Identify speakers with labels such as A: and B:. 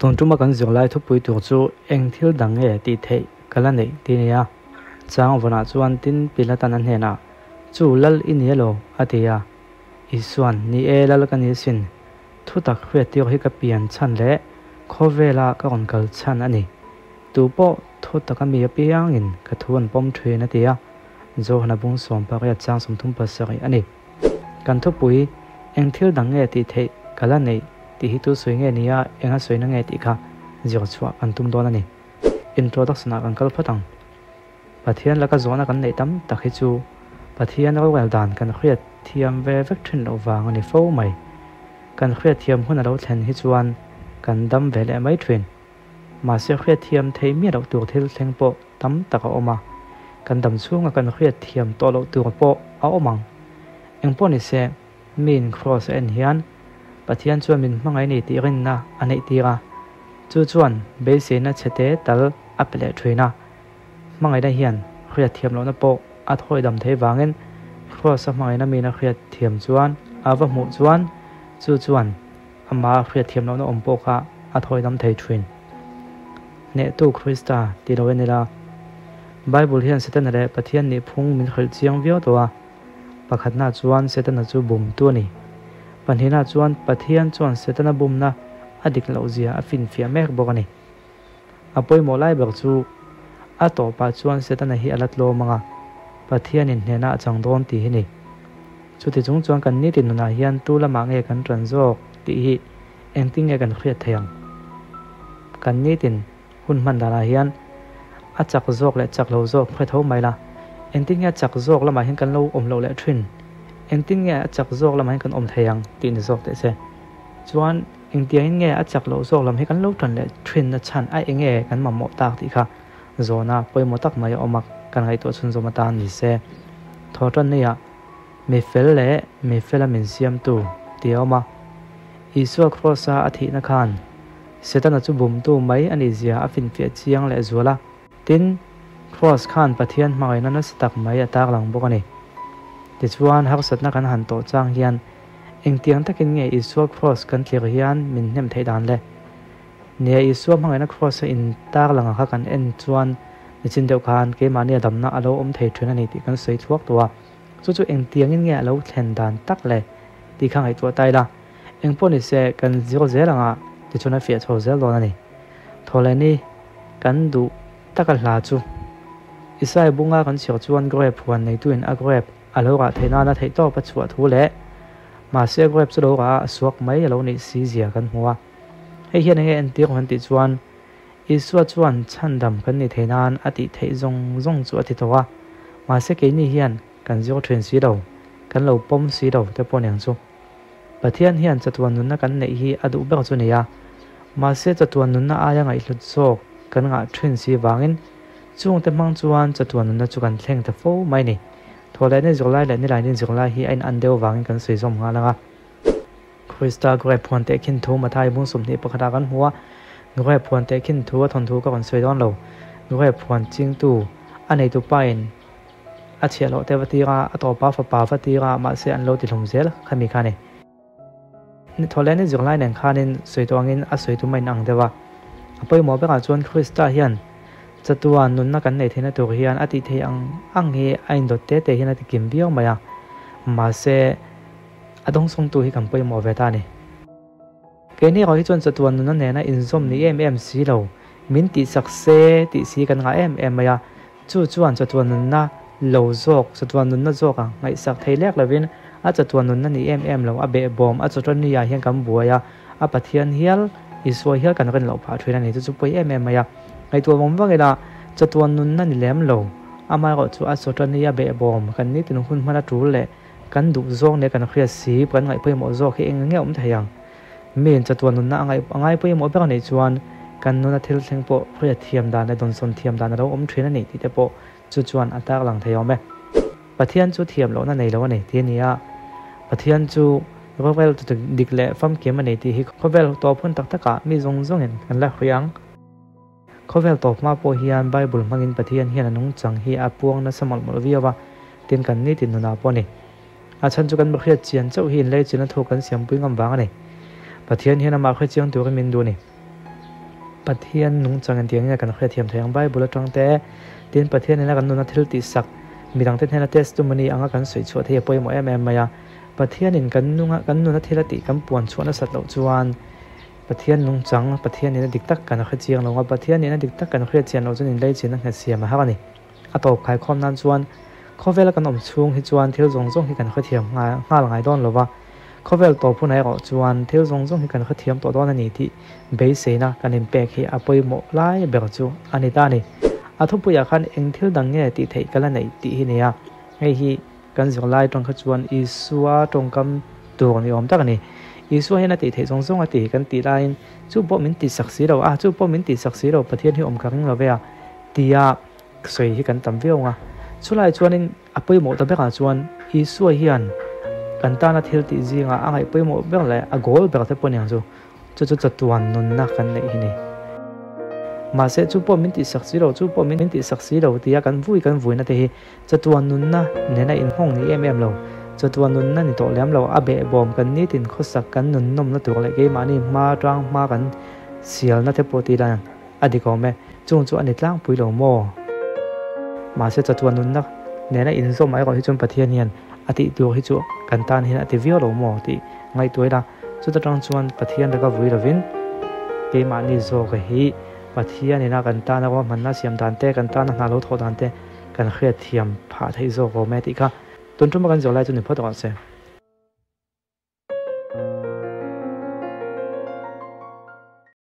A: Tun tuma kan zirlai thupui tur chu eng thil dang nge tih theih ka la neih tih a ni a. Chang vawnah chuan tin Pilatan a hnenah, Chu lal i ni elo? a ti a. Isuan, Ni e, lal ka ni asin. Thutak hriattir hi ka pian chhan leh khawvela ka rawn kal chhan a ni. Tu pawh thutak a mi apiangin ka thu an pawm thin a ti a. Johana bung 18 chang 37 a ni. Kan thupui, Eng thil dang nge tih theih ka la neih tih hi tu sawi nge nia, enga sawina nge tih kha zir chhuah kan tum dawn a ni. Introduction ah kan kal phawt ang. Pathian laka zawhna kan neih tam tak hi chu Pathian rorel dan kan hriat thiam ve vek thin loh vang a ni fo mai. Kan hriat thiam hun a lo thlen hi chuan kan dam ve leh mai thin. Mahse hriat thiam theih miah loh tur thil thleng pawh tam tak a awm a, kan dam chhunga kan hriat thiam tawh loh tur pawh a awm ang. Engpawh ni se, miin Kraws a en hian Pathian chuan min hmangaih ni tih rinna a neih tir a, chu chuan beiseina chhe te tal a pe leh thin a. Hmangaihna hian hriat thiam lohna pawh a thawi dam thei vangin Kraws a hmangaihna miin a hriat thiam chuan a va hmuh chuan chu chuan Amah hriat thiam lohna awm pawh kha a thawi dam thei thin. Hnehtu Krista ti lo en ila, Bible hian Setana leh Pathian nih phung min hrilh chiang viau tawh a. Pakhatna chuan Setana chu bumtu a ni. Pahnihna chuan Pathian chuan Setana bumna a dik loh zia a finfiah mek bawk a ni. A pawimawh lai ber chu a tawpah chuan Setana hi a la tlawm ang a, Pathianin hnehna a chang dawn tih hi ni. Chuti chung chuan kan nitin nunah hian tu lamah nge kan ṭan zawk tih hi engtin nge kan hriat thei ang? Kan nitin hun hman danah hian a chak zawk leh chak lo zawk hre tho mai la, engtin nge a chak zawk lamah hian kan lo awm loh leh ṭhin? Engtin nge a chak zawk lamah hian kan awm thei ang tih ni zawk teh se. Chuan engtiangin nge a chak loh zawk lam hi kan lo ṭan leh ṭhin na chhan a enge kan mamawh tak tih kha zawhna pawimawh tak mai a awm a, kan ngaihtuah chhunzawm atan ni se. Thawhṭan neiah Mi fel leh mi fela min siamtu tih a awm a. Isua Kraws-a a thihna khan Setana chu bumtu mai a nih zia a finfiah chiang leh zual a. Tin, Kraws khan Pathian hmangaihna nasa tak mai a tarlang bawk a ni. Tichuan, harsatna kan han tawh chang hian engtiang takin nge Isua Kraws kan tlir hian min hnem theih dan le? Nia, Isua hmangaihna Kraws-a in tarlanga kha kan en chuan nichin deuh khan keimahnia damna a lo awm thei thin a ni tih kan sawi chhuak tawh a. Chu chu engtiangin nge a lo thlen dan tak le tih kha ngaihtuah ta ila, engpawh ni se kan zir zel anga tichuan a fiah chho zel dawn a ni. Thawhlehni kan duh taka hla chu Isai bunga kan chhiar chuan grape huan neituin a grape a lo rah theih nana theihtawp a chhuah thu leh mahse grape chu lo rah a suak mai a lo nih si zia kan hmu a. Hei hian enge entir kan tih chuan Isua chuan chhandam kan ni thei nan a tih theih zawng zawng chu a ti tawh a, mahse keini hian kan zir thin si lo, kan lo pawm si lo te pawh niang chu. Pathian hian chatuan nunna kan neih hi a duh ber chu ni a, mahse chatuan nunna aia ngaihhlut zawk kan ngah thin si vangin chungte hmang chuan chatuan nunna chu kan thleng ta fo mai ni. Thawhlehna zirlai leh nilainin zirlai hi a in an deuh vangin kan sawi zawm nghal ang a. Krista grape huan tehkhin thu Mathai bung 21 ah kan hmu a, grape huan tehkhin thu a thawnthu ka rawn sawi dawn lo. Grape huan chingtu a neitu pain a chhiah loh te va tir a, a tawpa fapa va tir a, mahse an lo ti hlum zel khami kha a ni. Ni thawhleh ni zirlai nen khanin sawi tawh angin a sawi tum a inang deuh a. A pawimawh berah chuan Krista hian chatuan nunna kan neih theihna tur hian a tih theih ang ang hi a indawt te te hian a ti kim viau mai a, mahse, A dawngsawngtu hi kan pawimawh ve ta a ni. Keini erawh hi chuan chatuan nuna nena inzawm ni em em si lo, min tihsak se tih si kan ngah em em mai a, chu chuan chatuan nunna lo zawk, chatuan nunna zawk a ngaihsak thei lek lovin a chatuan nunna ni em em lo, a behbawm, a chawṭawni ah hian kan buai a, a Pathian hial, Isua hial kan rin loh phah ṭhin a ni, chu chu pawi em em mai a. Ngaihtuah vawng vang ila, chatuan nunna ni lem lo, amaherawh chu a chawṭawni a behbawm kan nitin hun hman a ṭul leh Kan duh zawk nia kan hriat si, kan ngaih pawimawh zawk hi eng nge awm thei ang? Miin chatuan nunna a ngaih a ngai pawimawh ber a nih chuan kan nuna thil thleng pawh hriat thiam dan leh dawnsawn thiam dan a lo awm thin a nih tih te pawh chu chuan a tar lang thei awm e. Pathian chu thiam lohna nei lo a ni tih a ni a, Pathian chu rorel tu dik leh famkim a ni tih hi khawvel tawp hun tak takah mi zawng zawngin kan la hria ang. Khawvel tawp hma pawh hian Bible hmangin Pathian hian a nungchang hi a puang nasa mawlh mawlh viau a, tin kan nitin nunah pawh a ni. A chhan chu kan hriat chian chauh hi inlei chin a thu kan siampui ngam vang a ni. Pathian hian amah hre chiang turin min duh a ni. Pathian nungchang engtiang nge kan hriatthiam thei ang? Bible atang te, tin Pathian nena kan nuna thil tih sak, midangte hnena testimony anga kan sawi chhuah thei a pawimawh em em mai a. Pathianin kan nunga kan nuna thil a tih kan puan chhuah nasat loh chuan Pathian nungchang, Pathian nena dik tak kan hre chiang lo a, Pathian nena dik tak kan hriat chian loh chuan inleichhin a nghet siam a har a ni. A tawp khaikhawm nan chuan khawvela kan awm chhung hi chuan thil zawng zawng hi kan hrethiam nghal ngai dawn lo va, khawvel tawp hunah erawh chuan thil zawng zawng hi kan hrethiam tawh dawn a ni tih beiseina kan inpek hi a pawimawh lai ber chu a ni ta a ni. A thupuiah khan eng thil dang nge tih theih ka la neih tih hi nia, hei hi kan zirlai tawng kha chuan Isua tawngkam tur ni awm tak a ni. Isua hian a tih theih zawng zawng a ti kan tih laiin chu pawh min tihsak si lo a, chu pawh min tihsak si lo Pathian hi awm ka ring lo ve a tia sawi hi kan tam viau ang a. Chulai chuanin a pawimawh ta berah chuan Isua hian kan tana thil tih zingah a ngaih pawimawh ber leh a goal ber te pawh aniang chu, chu chu chatuan nunna kan neih hi ni. Mahse chu pawh min tihsak si lo, chu pawh min tihsak si lo tia kan vui kan vuina te hi chatuan nunna nena inhawng ni em em lo, chatuan nunna ni tawh lem lo, a behbawm kan nitin khawsak kan nun nawmna tur leh keimahni hma tang hma kan sialna te pawh tih dan A dik awm e, chung chu a ni tlangpui lo maw? Mahse chatuan nunna nena inzawm erawh hi chuan Pathian hian a tih tur hi chu kan tan hian a ti viau lo maw tih ngaihtuah ila, chuta tang chuan Pathian laka vui lovin keimahni zawka hi Pathian ina kan tana ruahmanna siam dan te, kan tana hna lo thawh dan te kan hriatthiam phah theih zawk awm e tih kha tun tuma kan zawh lai chu ni phawt rawh se.